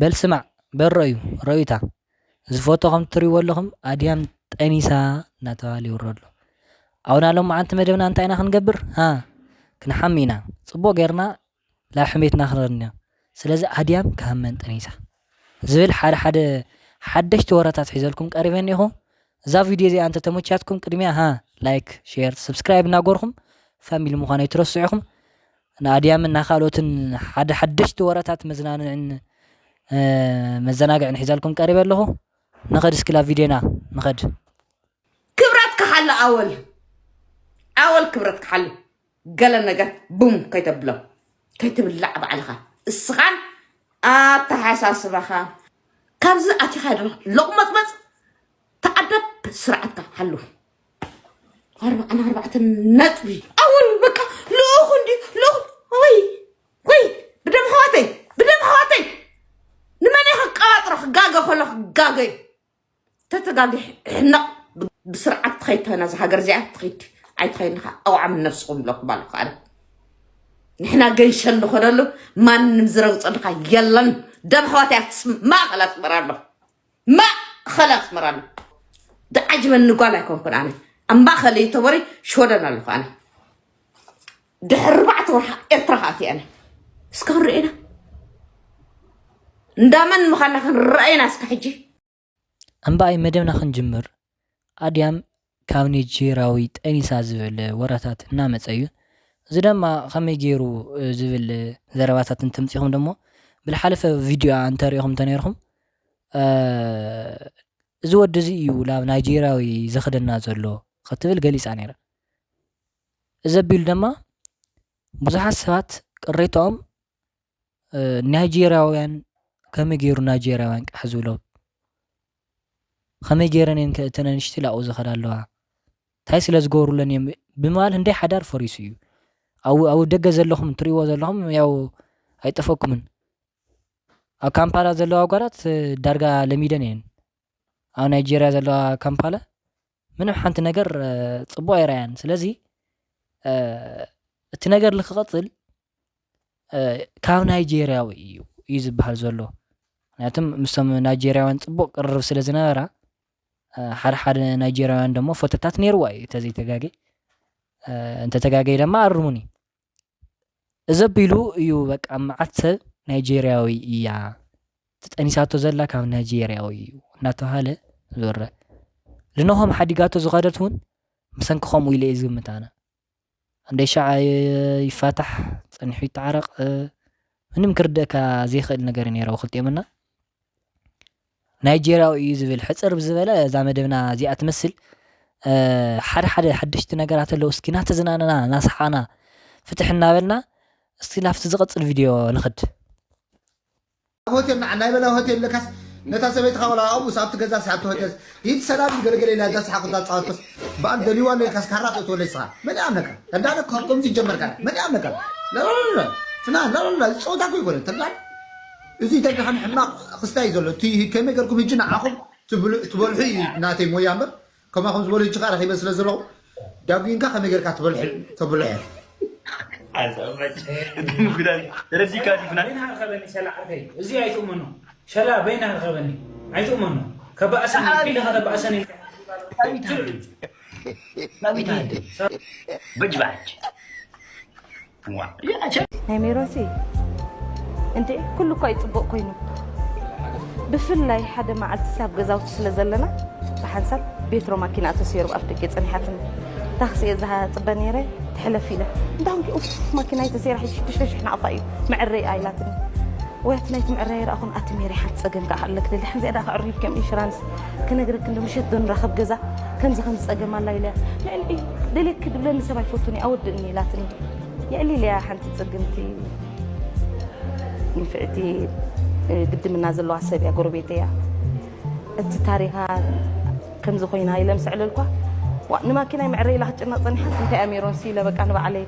በል ስማዕ፣ በል ረእዩ፣ ረእዩታ። እዚ ፎቶ ከም እትርእይዎ ኣለኹም ኣድያም ጠኒሳ እናተባህለ ይውረ ኣሎ። ኣውና ሎማዓንቲ መደብና እንታይ ኢና ክንገብር? ሃ፣ ክንሓሚ ኢና። ጽቡቕ ጌርና ላብ ሕሜትና ክንረድን ኢና። ስለዚ ኣድያም ክሃመን ጠኒሳ ዝብል ሓደ ሓደ ሓደሽቲ ወረታት ሒዘልኩም ቀሪበ እኒኹ። እዛ ቪድዮ እዚኣ እንተተመችያትኩም ቅድሚያ ሃ፣ ላይክ፣ ሼር፣ ሰብስክራይብ እናገርኩም ፋሚሊ ምዃን ኣይትረስዑ ኢኹም። ንኣድያምን ናኻልኦትን ሓደ ሓደሽቲ ወረታት መዝናንዕን መዘናግዕን ሒዛልኩም ቀሪበ ኣለኹ። ንኸድ እስኪ ላብ ቪድዮና ንኸድ። ክብረትካ ሓሉ ኣወል ኣወል ክብረትካ ሓሉ። ገለ ነገር ቡም ከይተብሎ ከይትብላዕ ባዕልኻ እስኻን ኣተሓሳስባኻ ካብዚ ኣቲኻ ዶ ሎቕመጽመጽ ተኣደብ ስርዓትካ ሓሉ። ኣርባዓን ኣርባዕተን ነጥቢ ኣወል በቃ ልኡኹ እንዲ ልኡኹ ወይ ወይ ብደም ኣሕዋተይ ብደም ኣሕዋተይ ንመን እየ ከቀባጥሮ ክጋገ ከሎ ክጋገ እዩ ተተጋጊ ሕነቕ ብስርዓት ትኸይድ ተኾይና እዛ ሃገር እዚኣ ትኸይድ ኣይትኸይድን ኢኻ ኣውዓም ነብስኹም ብለኩም ኣለኹ ኣነ ንሕና ገንሸል ንኾነሉ ማንም ዝረግፀልካ የለን ደም ኣሕዋተይ ኣትስም ማእኸል ኣስመራ ኣሎ ማእኸል ኣስመራ ኣሎ ደዓጅበኒ ጓል ኣይኮንኩን ኣነ ኣብ ማእኸል እየ ተወሪ ሽወደን ኣለኹ ኣነ ድሕሪ ኣርባዕተ ወርሓ ኤርትራ ክኣቲ ኣነ እስከ ክንርኢ ኢና እንዳመን ምዃና ክንረኣይና እስከ ሕጂ እምበኣይ መደብና ክንጅምር ኣድያም ካብ ኒጀርያዊ ጠኒሳ ዝብል ወረታት እናመፀ እዩ። እዚ ድማ ከመይ ገይሩ ዝብል ዘረባታት እንተምፂኹም ደሞ ብልሓለፈ ቪድዮ እንተሪኢኹም እንተነይርኹም እዚ ወዲ እዚ እዩ ናብ ናይጄርያዊ ዘኽደና ዘሎ ክትብል ገሊፃ ነይራ። እዚ ኣቢሉ ድማ ብዙሓት ሰባት ቅሬታኦም ናይጄርያውያን ከመይ ገይሩ ናይጄርያውያን ቃሕ ዝብሎም ከመይ ገይረን እየን ከ እተን ኣንሽቲ ላኡ ዝኸዳ ኣለዋ እንታይ ስለ ዝገብሩለን እዮም ብምባል ህንደይ ሓዳር ፈሪሱ እዩ ኣብ ኣብ ደገ ዘለኹም ትሪእዎ ዘለኹም ያው ኣይጠፈኩምን ኣብ ካምፓላ ዘለዋ ጓላት ዳርጋ ለሚደን እየን ኣብ ናይጄርያ ዘለዋ ካምፓላ ምንም ሓንቲ ነገር ፅቡቅ ኣይረኣያን ስለዚ እቲ ነገር ንክቐፅል ካብ ናይጄርያዊ እዩ እዩ ዝበሃል ዘሎ ምክንያቱም ምስቶም ናይጄርያውያን ፅቡቅ ቅርርብ ስለ ዝነበራ ሓደ ሓደ ናይጄርያውያን ደሞ ፎቶታት ነይርዋ እዩ ተዘይተጋገ እንተተጋገየ ድማ ኣርሙኒ እዚ ኣቢሉ እዩ በቃ መዓት ሰብ ናይጄርያዊ እያ ትጠኒሳቶ ዘላ ካብ ናይጄርያዊ እዩ እናተባሃለ ዝወረ ልኖሆም ሓዲጋቶ ዝኸደት እውን ብሰንኪ ከምኡ ኢለ እየ ዝግምት ኣነ እንደ ሻዓ ይፋታሕ ጸኒሑ ይተዓረቕ ምንም ክርደእካ ዘይኽእል ነገር ነይረ ክልቲኦምና ናይጄርያዊ እዩ ዝብል ሕፅር ብዝበለ እዛ መደብና እዚኣ ትመስል ሓደ ሓደ ሓደሽቲ ነገራት ኣለዉ እስኪ ናተዝናነና ናሰሓና ፍትሕ እናበልና እስቲ ናብቲ ዝቐፅል ቪድዮ ንኽድ ሆቴል ንዓ ናይ በላ ሆቴል ለካስ ነታ ሰበይትኻ ወላ ኣብኡ ኣብቲ ገዛ ሲ ኣብቲ ሆቴል ሂድ ሰላም ገለገለ ኢላ እንዳሰሓቁ እንዳፃወትኩስ በኣል ደልዋ ለካስ ካራ ተእትወለይ ስኻ መን ይኣምነካ ተዳለ ከምዚ ይጀመርካ መን ይኣምነካ ለለለ ፍና ለለለ ዝፀወታ ኮ ይኮነ ተዳለ እዚ ተዳለ ሕማቕ ክስታይ ዘሎ እቲ ከመይ ገርኩም ህጂ ንዓኹም ትበልሑ እዩ ናተይ ሞያ እምበር ከማኹም ዝበሉ ህጂ ከዓ ረኺበ ስለ ዘለኹ ዳጉንካ ከመይ ገርካ ትበልሑ ተብልሑ ተረዲካ ዲፍና በይና ርከበኒ ሰላ ዓርከይ እዚ ኣይትእመኖ ሸላ በይና ርከበኒ ኣይትእመኖ ከባእሰኒ ኢለ ከተባእሰኒ በጅባጅ ናይ ሜሮንሲ እንዴ ኩሉ እኳ ይፅቡቕ ኮይኑ ብፍላይ ሓደ መዓልቲ ሳብ ገዛውቲ ስለ ዘለና ብሓንሳብ ቤትሮ ማኪና ተሰይሩ ኣፍ ደገ ፀኒሓትኒ ታክሲ እየ ዝሃፅበ ነይረ ትሕለፍ ኢለ እንዳኹንኪ ኡፍ ማኪና ተሰይራ ሕጂ ሽዱሽተ ሽሕ ናቕፋ እዩ መዕረይ ኣይላትኒ ወያት ናይቲ ምዕራይ ረኣኹን ኣቲ ሜሪ ሓንቲ ጸገም ከኣ ኣለክ ደሊ ሓንዚኣ ደኣ ከዕርዩልኪ እዮም ኢንሹራንስ ክነግረክ እንዶ ምሸት ዶ ንራኸብ ገዛ ከምዚ ከምዚ ጸገም ኣላ ኢለያ ልዕሊ ደልየኪ ድብለኒ ሰብ ኣይፈቱን እዩ ኣወድእኒ ኢላትኒ ልዕሊ ኢለያ ሓንቲ ጽግምቲ ንፍዕቲ ግድምና ዘለዋ ሰብ እያ ጎረቤተይ እያ እቲ ታሪኻ ከምዚ ኮይና ኢለ ምስ ዕለልኳ ዋ ንማኪናይ መዕረ ኢላ ክትጭነቕ ጸኒሓስ እንታይ እያ ሜሮን ሲ ኢለ በቃ ንባዕለይ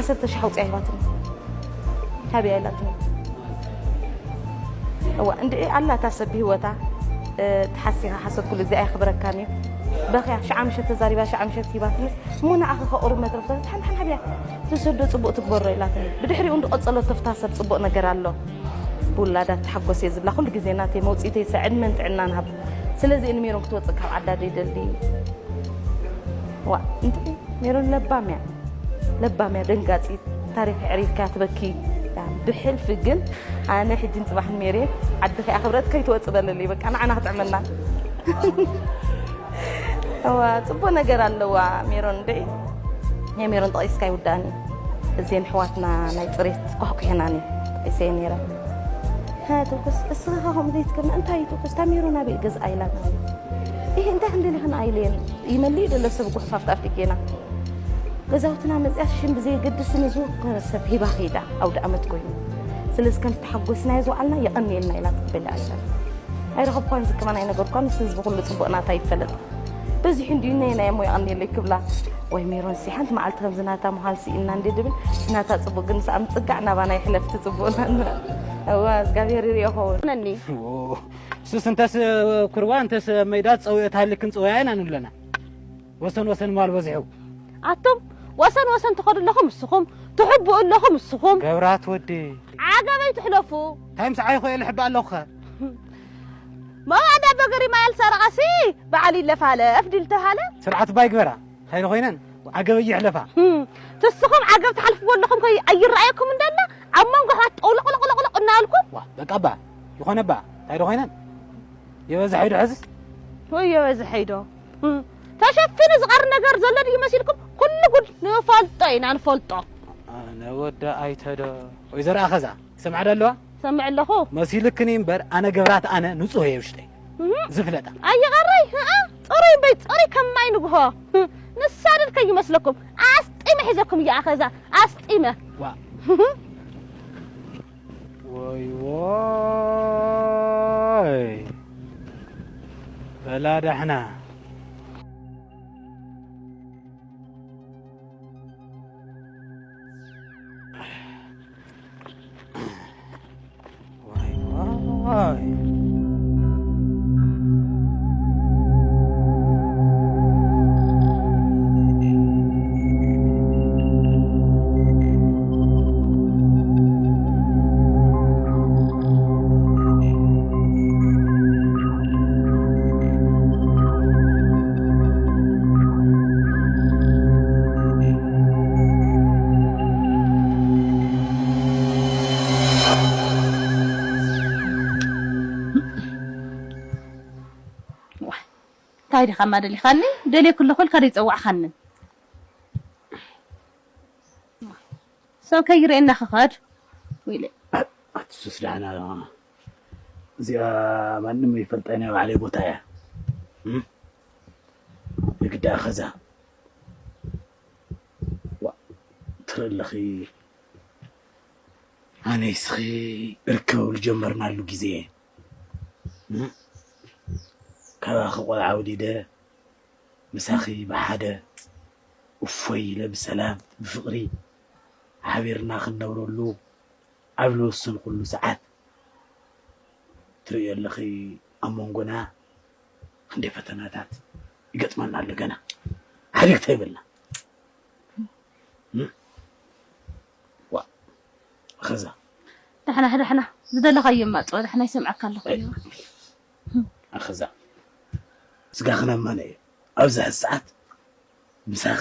ዓሰርተ ሺሕ ኣውፅያ ሂባትኒ ሃብያ ኢላትኒ እዋ እንድዒ ኣላ እታ ሰብ ብህይወታ ተሓሲኻ ሓሰት ኩሉ እግዚኣብሔር ክብረካን እዩ በኽያ ሽዓ ምሸት ተዛሪባ ሽዓ ምሸት ሂባትኒ እሞ ንዓኺ ከ ቁሩብ መትረፍታ ሓንሓን ሃብያ ትሰዶ ፅቡቅ ትግበሮ ኢላትኒ ብድሕሪኡ እንድቀፀለቶ ፍታ ሰብ ፅቡቅ ነገር ኣሎ ውላዳ ተሓጎስ እየ ዝብላ ኩሉ ግዜ ናተይ መውፅኢተይ ሰ ዕድመን ጥዕናን ሃብ። ስለዚ ንሜሮን ክትወፅእ ካብ ዓዳ ደይደሊ። ዋ እንተ ሜሮን ለባም እያ፣ ለባም እያ፣ ደንጋፂት። ታሪክ ዕሪፍካ ትበኪ። ብሕልፊ ግን ኣነ ሕጂን ፅባሕን ሜሬ ዓዲ ከይኣኽብረት ከይትወፅእ በለለይ። በቃ ንዓና ክጥዕመና። እዋ ፅቡቅ ነገር ኣለዋ ሜሮን። እንደ ናይ ሜሮን ጠቂስካ ይውዳእኒ። እዚን ኣሕዋትና ናይ ፅሬት ኳሕኩሕናኒ ጠቂሰ ነይረ። ሀ ትኩስ እስኻ ከምኡ ዘይትገብና እንታይ እዩ ትኩስ? ታሚሩ ናበይ ገዝኣ ኢላትና። ይሄ እንታይ ክንደሊ ኽን ኣይልን ይመልዩ ደሎ ሰብ ጉሕፋፍ ጣፍ ድጌና። ገዛውትና መፅያ ሽም ብዘየገድስ ንዝወከረ ሰብ ሂባ ኸይዳ ኣውደ ኣመት ኮይኑ። ስለዚ ከም ተሓጎስና ዝወዓልና የቐንየልና ኢላ ትበላ ኣላ። ኣይረኸብኳን ዝከማን ኣይነገርኳን። ምስ ህዝቢ ኩሉ ፅቡቕ ናታ ይፈለጥ። በዚሑ እንዲዩ ነይ ናይ እሞ የቐንየለይ ክብላ። ወይ ሜሮን ሲ ሓንቲ መዓልቲ ከምዚ ናታ ምዃን ስኢልና እንዲ ድብል ናታ ፅቡቕ ግን ሰኣም ፅጋዕ ናባና ይሕለፍቲ ፅቡቕና። እዋ እግዚኣብሔር ይርኦ ኸውን። ነኒ ሱስ እንተስ ኩርባ እንተስ መይዳ ጸውየት ሃልክን ጸውያ ኢና ንብለና። ወሰን ወሰን ማል በዚሑ። ኣቱም ወሰን ወሰን ትኸዱ ኣለኹም እስኹም ትሕብኡ ኣለኹም እስኹም ገብራት ወዲ ዓገበይ ትሕለፉ እንታይ ምስ ዓይኹ እየ ልሕብ ኣለኹኸ መባዳ በገሪ ማየል ሰረቐሲ በዓል ይለፋለፍ ድል ተባሃለ ስርዓት ባይ ግበራ እንታይ ኮይነን ዓገበይ ይሕለፋ ትስኹም ዓገብ ትሓልፍዎ ኣለኹም ከይ ኣይረኣየኩም እንደና ኣብ መንጎ ኻት ጠውለቕለቕለቕለቕ እናበልኩም ዋ በቃ ባ ይኾነ ባ እንታይ ኮይነን የበዝሐ ይዶ ሕዝስ ወይ የበዝሐ ይዶ ተሸፊኑ ዝቐር ነገር ዘሎ ድዩ መሲልኩም ኩሉ ጉድ ንፈልጦ ኢና ንፈልጦ ኣነ ወደ ኣይተዶ ወይ ዘርኣ ኸዛ ሰምዓ ዶ ኣለዋ ሰምዕ ኣለኹ መሲልክኒ እምበር ኣነ ገብራት ኣነ ንጹህ እየ ውሽጠይ ዝፍለጣ ኣይቐረይ እ ጽሩይ እምበይ ጽሩይ ከማይ ንግሆ ንሳ ድል ከይመስለኩም ኣስጢመ ሒዘኩም እያ ኸዛ ኣስጢመ ዋ ወይ ወይ በላ ዳሕና እንታይ ዲኻ ማደሊኻኒ ደልየ ክለኹ ኢልካ ዘይፀዋዕኻንን ሰብ ከይርእየና ክኸድ ኢለ ኣቲ ሱስ ዳሕና እዚኣ ማንም ይፈልጣ ናይ ባዕለይ ቦታ እያ እም? የግዳ ኸዛ ዋ ትርኢ ኣለኺ ኣነይ ስኺ ርክብ ዝጀመርናሉ ግዜ እም? ካባኺ ቆልዓ ወሊደ ምሳኺ ብሓደ እፎይ ኢለ ብሰላም ብፍቕሪ ሓቢርና ክንነብረሉ ኣብ ዝወሰንኩሉ ሰዓት ትርእዮ ኣለኺ ኣብ መንጎና ክንደይ ፈተናታት ይገጥመና ኣሎ ገና ሓዲግታ ይብልና ዋ ኸዛ ዳሕና ዳሕና ዝደለኻዮ ማፅኦ ዳሕና ይሰምዐካ ኣለኹ ኣኸዛ ስጋኺ ናማነ እዩ ኣብዚ ሕዚ ሰዓት ምሳኺ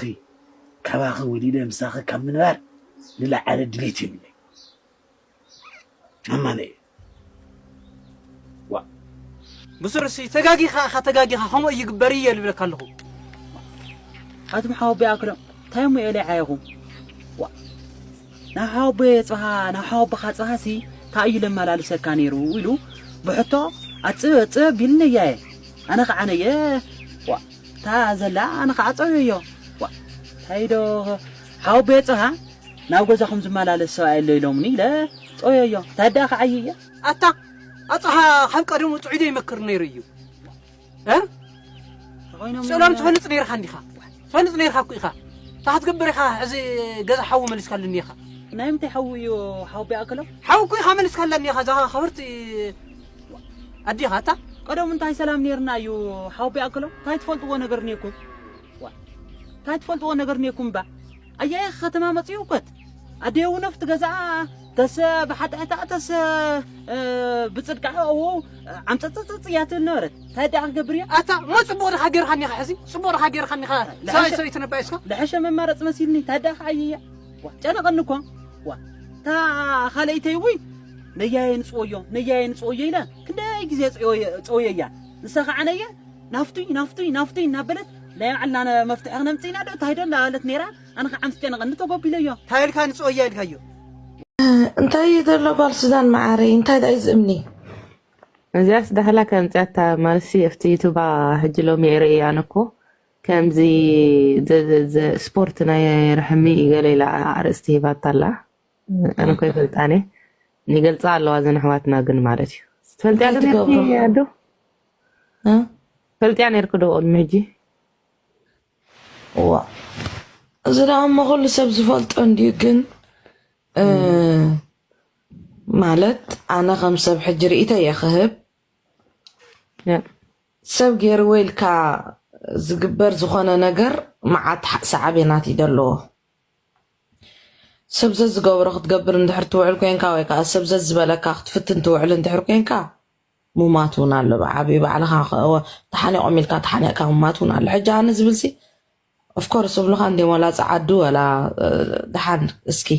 ካባኺ ወሊደ ምሳኺ ካብ ምንባር ዝለዓለ ድሌት የብለይ ናማነ እዩ ዋ ብሱርሲ ተጋጊኻ ኢኻ ተጋጊኻ ከምኡ ይግበር እየ ልብለካ ኣለኹ ኣቱም ሓወቦይ ኣክሎም እንታይ እሞ እየ ለይዓየኹም ናብ ሓወቦይ የፅብሃ ናብ ሓወቦኻ ፅብሃሲ እንታይ እዩ ለመላልሰካ ነይሩ ኢሉ ብሕቶ ኣፅበ ኣፅበ ቢልኒ እያየ ኣነ ከዓ ነየ ዋ እታ ዘላ ኣነ ከዓ ፀብዮዮ ዋ እንታይ ዶ ሓወቦይ የፅብሃ ናብ ገዛኹም ዝመላለስ ሰብኣይ ኣሎ ኢሎምኒ ኢለ ፀብዮዮ እንታይ ደኣ ክዓይ እየ ኣታ ኣፅሃ ካብ ቀደሙ ጥዑይ ዶ ይመክር ነይሩ እዩ እ? ጸሎም ትፈልጥ ነይርካ እንዲኻ ትፈልጥ ነይርካ እኮ ኢኻ እንታይ ክትገብር ኢኻ ሕዚ ገዛ ሓዊ መሊስካሉ እኒኻ ናይ ምንታይ ሓዊ እዩ ሓዊ ኣክሎ ሓዊ እኮ ኢኻ መሊስካላ እኒኻ እዛ ክብርቲ ኣዲኻ እታ ቀደም እንታይ ሰላም ነይርና እዩ ሓዊ ኣክሎ እንታይ ትፈልጥዎ ነገር ነይኩም እንታይ ትፈልጥዎ ነገር ነይኩም እባ ኣያየ ከተማ መፅኡ እኮት ኣደየ እውን ኣብቲ ገዛኣ ተሰ ብሓጥሕታ ተሰ ብፅድቃ ው ዓምፀፀፀፅ እያ ትብል ነበረት። እንታይ ደኣ ክገብር እያ? ኣታ ሞ ፅቡቕ ድኻ ጌርካኒ ኢኻ ሕዚ? ፅቡቕ ድኻ ጌርካኒ ኢኻ? ሰብኣይ ሰበይቲ ነባይስካ? ልሐሸ መማረፂ መሲልኒ። እንታይ ደኣ ከዓይያ? ጨነቐኒ እኮ። ዋ እታ ካልኣይተይ ውይ ነያየ ንፅወዮ ነያየ ንፅወዮ ኢለ ክንደይ ግዜ ፀወየያ። ንሳ ከዓ ነየ ናፍቱይ ናፍቱይ ናፍቱይ እናበለት ናይ ባዕልና መፍትሒ ክነምፅእ ኢና ዶ እንታይ ዶ እናበለት ነይራ። ኣነ ከዓ ምስ ጨነቐኒ ተጎቢለዮ። እንታይ ኢልካ ንፅወያ ኢልካዮ? እንታይ ዘሎ ጓል ሱዳን መዓረይ እንታይ ዳይ ዝእምኒ እዚኣስ ዳህላ ከምፅኣታ ማለሲ ኣብቲ ዩቱባ ሕጂ ሎሚ ርእያን እኮ ከምዚ ስፖርት ናይ ርሕሚ ገለ ኢላ ኣርእስቲ ሂባታ ኣላ። ኣነ እኮ ይፈልጣን እየ። ይገልፃ ኣለዋ እዘን ኣሕዋትና ግን ማለት እዩ። ትፈልጥያ ዶ ነርኪ ኣዶ? ፈልጥያ ነርኪ ዶ ቅድሚ ሕጂ? እዋ እዚ ደኣ እሞ ኩሉ ሰብ ዝፈልጦ እንድዩ ግን ማለት ኣነ ከም ሰብ ሕጂ ርእይቶ እየ ክህብ ሰብ ገይርዎ ኢልካ ዝግበር ዝኾነ ነገር መዓት ሳዕቤናት እዩ ዘለዎ ሰብ ዘዝገብሮ ክትገብር እንድሕር ትውዕል ኮንካ ወይ ከዓ ሰብ ዘዝበለካ ክትፍትን ትውዕል እንድሕር ኮንካ ሙማት እውን ኣሎ ብዓብዩ ባዕልካ ተሓኒቆም ኢልካ ተሓኒቅካ ሙማት እውን ኣሎ ሕጂ ኣነ ዝብልሲ ኦፍኮርስ እብሉኻ እንድዮም ዋላ ፃዓዱ ዋላ ድሓን እስኪ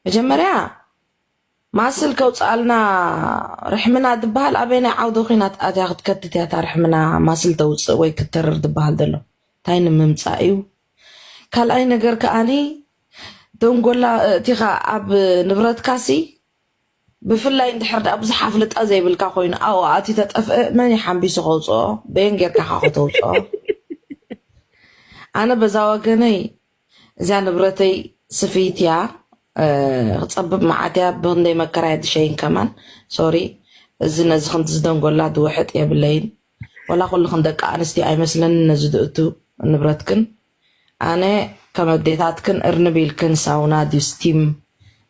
መጀመርያ ማስል ከውፅኣልና ርሕምና ዝበሃል ኣበይ ናይ ዓውደ ኩናት ኣትያ ክትከትት እያ እታ ርሕምና ማስል ተውፅእ ወይ ክትተርር ዝበሃል ዘሎ እንታይ ንምምፃእ እዩ ካልኣይ ነገር ከኣኒ ደንጎላ እቲኻ ኣብ ንብረትካሲ ብፍላይ እንድሕር ደኣ ብዙሕ ኣፍልጣ ዘይብልካ ኮይኑ ኣብኡ ኣትዩ ተጠፍእ መን እዩ ሓንቢሱ ከውፅኦ በየን ጌርካ ኢኻ ከተውፅኦ ኣነ በዛ ወገነይ እዚኣ ንብረተይ ስፍይት እያ ክፀብብ መዓት እያ ብክንደይ መከራ እያ ትሸይን ከማን sorry እዚ ነዚ ክንዲ ዝደንጎላ ዝውሕጥ የብለይን ወላ ኩልኽን ደቂ ኣንስትዮ ኣይመስለንን ነዚ ዝእቱ ንብረትክን ኣነ ከም ኣዴታትክን እርንብ ኢልክን ሳውና ድዩ ስቲም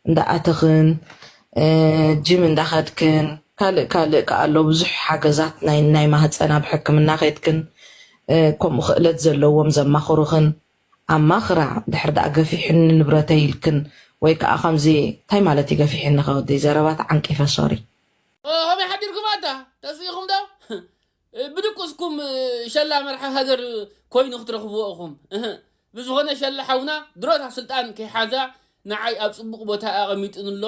እንዳኣተኽን ጅም እንዳኸድክን ካልእ ካልእ ከኣ ኣሎ ብዙሕ ሓገዛት ናይ ናይ ማህፀን ኣብ ሕክምና ከድክን ከምኡ ክእለት ዘለዎም ዘማኽሩኽን ኣማኽራ ድሕር ደኣ ገፊሕኒ ንብረተይ ኢልክን ወይ ከኣ ከምዚ እንታይ ማለት እዩ ገፊሕኒ ከወደይ ዘረባ ተዓንቂፈ sorry ከመይ ሓዲርኩም ኣታ ተስኢኹም ዶ ብድቁስኩም ሸላ መርሓ ሃገር ኮይኑ ክትረኽብዎ ኢኹም። እህ፣ ብዝኾነ ሸላ ሓውና ድሮታ ስልጣን ከይሓዛ ንዓይ ኣብ ጽቡቕ ቦታ ኣቐሚጡኒ ኣሎ።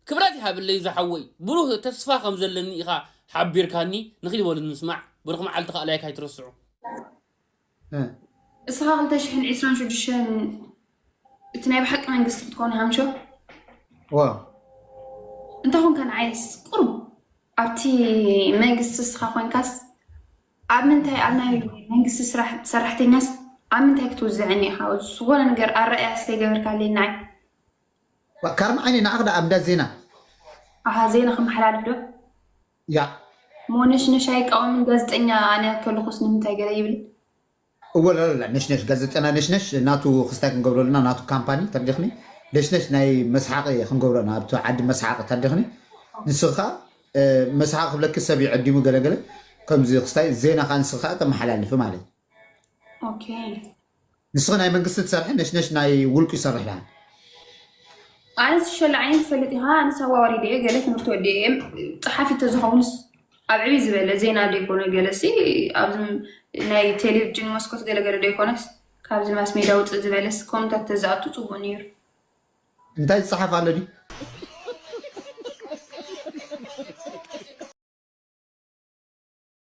ክብረት ይሃበለይ ዝሓወይ። ብሩህ ተስፋ ከም ዘለኒ ኢኻ ሓቢርካኒ። ንኺድ በሉ ንስማዕ። ብሩኽ መዓልቲ ከኣ ላይክ ኣይትረስዑ። እስኻ ክልተ ሽሕን ዕስራን ሽዱሽተን እቲ ናይ ብሓቂ መንግስቲ ክትኮን ሃምሾ ዋው እንታይ ኮንካ ንዓይስ ቁሩብ ኣብቲ መንግስቲ እስኻ ኮንካስ ኣብ ምንታይ ኣብ ናይ መንግስቲ ስራሕ ሰራሕተኛስ ኣብ ምንታይ ክትውዝዐኒ ኢኻ ዝኾነ ነገር ኣረኣያ ስለይገበርካለይ ንዓይ ካርም ዓይኒ ንዓኽ ደኣ ኣብ እንዳ ዜና ኣሃ ዜና ከመሓላልፍ ዶ ያ ሞነሽነሽ ኣይቃወምን ጋዜጠኛ ኣነ ከለኹስ ንምንታይ ገለ ይብል እወ ላላ ነሽነሽ ጋዜጠና ነሽነሽ ናቱ ክስታይ ክንገብረሉና ናቱ ካምፓኒ ተርዲኽኒ ነሽነሽ ናይ መስሓቂ ክንገብረና ኣብቲ ዓዲ መስሓቂ ተርዲኽኒ ንስኻ መስሓቂ ክብለኪ ሰብ ይዕዲሙ ገለገለ ከምዚ ክስታይ ዜና ከዓ ንስኻ ተመሓላልፊ ማለት ንስኺ ናይ መንግስቲ ትሰርሒ ነሽነሽ ናይ ውልቁ ይሰርሕ ዳን ኣነስ ሸላ ዓይነ ትፈልጥ ኢኻ ኣነስ ኣዋዋሪደ እየ ገለ ትምህርቲ ወዲአ እየ ፀሓፊ ተዝኸውንስ ኣብ ዕብይ ዝበለ ዜና ዶ ይኮነ ገለሲ ኣብዚ ናይ ቴሌቪጅን መስኮት ገለገለ ዶ ይኮነስ ካብዚ ማስ ሜዳ ውፅእ ዝበለስ ኮምታት ተዝኣቱ ፅቡቅ ነይሩ እንታይ ዝፀሓፍ ኣሎ ድዩ